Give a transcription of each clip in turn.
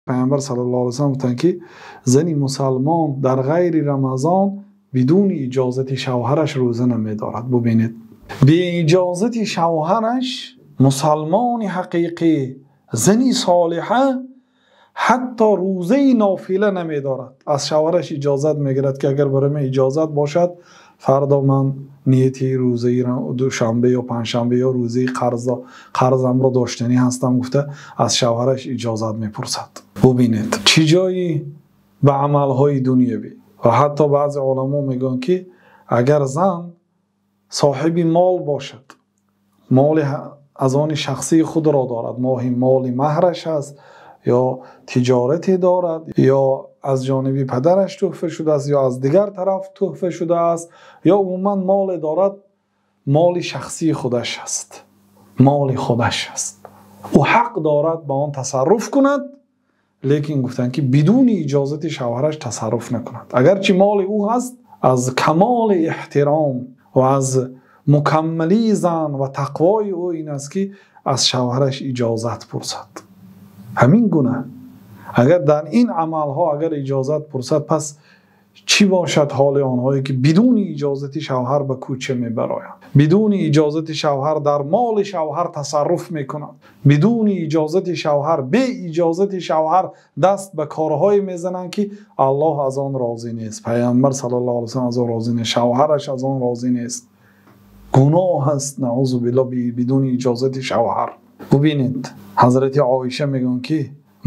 Паёмбар саллаллоҳу алайҳи васаллам гуфтанд, ки зани мусулмон дар ғайри Рамазон бидуни иҷозати шавҳараш рӯза намедорад. Бубинед, бе иҷозати шавҳараш мусулмони ҳақиқӣ, зани солиҳа ҳатто рӯзаи нофила намедорад. Аз шавҳараш иҷозат мегирад, ки агар барои ман иҷозат бошад, фардо ман нияти рӯзаи душанбе ё панҷшанбе ё рӯзаи қарз, қарзамро доштанӣ ҳастам, гуфта аз шавҳараш иҷозат мепурсад. Бубинед, чӣ ҷое ба амалҳои дунявӣ ва ҳатто баъзе уламо мегӯянд, ки агар зан соҳиби мол бошад, моли аз они шахсии худро дорад, моли меҳраш аст ё тиҷорате дорад ё аз ҷониби падараш туҳфа шудааст ё аз дигар тараф туҳфа шудааст ё умуман моле дорад, моли шахсии худаш аст. Моли худаш аст. Ӯ ҳақ дорад ба он тасарруф кунад, лекин гуфтанд, ки бидуни иҷозати шавҳараш тасарруф накунад. Агарчи моли ӯ ҳаст, аз камоли эҳтиром ва аз мукаммалии зан ва тақвои ӯ ин аст, ки аз шавҳараш иҷозат пурсад. Ҳамин гуна агар дар ин амалҳо агар иҷозат пурсад, пас чӣ бошад ҳоли онҳое, ки бидуни иҷозати шавҳар ба кӯча мераванд, бидуни иҷозати шавҳар дар моли шавҳар тасарруф мекунанд, бидуни иҷозати шавҳар, бе иҷозати шавҳар даст ба корҳое мезананд, ки Аллоҳ аз он розӣ нест, Паёмбар саллаллоҳу алайҳи васаллам аз он розӣ нест, шавҳараш аз он розӣ нест. Гуноҳ аст, наъӯзу биллоҳ, бидуни иҷозати шавҳар. Бубинед, Ҳазрати Оиша мегӯянд, ки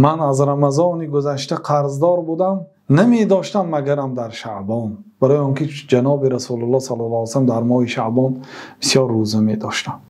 ман аз Рамазони гузашта қарздор будам, намедоштам магарам дар Шаъбон. Барои онки ҷаноби Расулуллоҳ саллаллоҳу алайҳи васаллам дар моҳи Шаъбон бисёр рӯза медоштанд.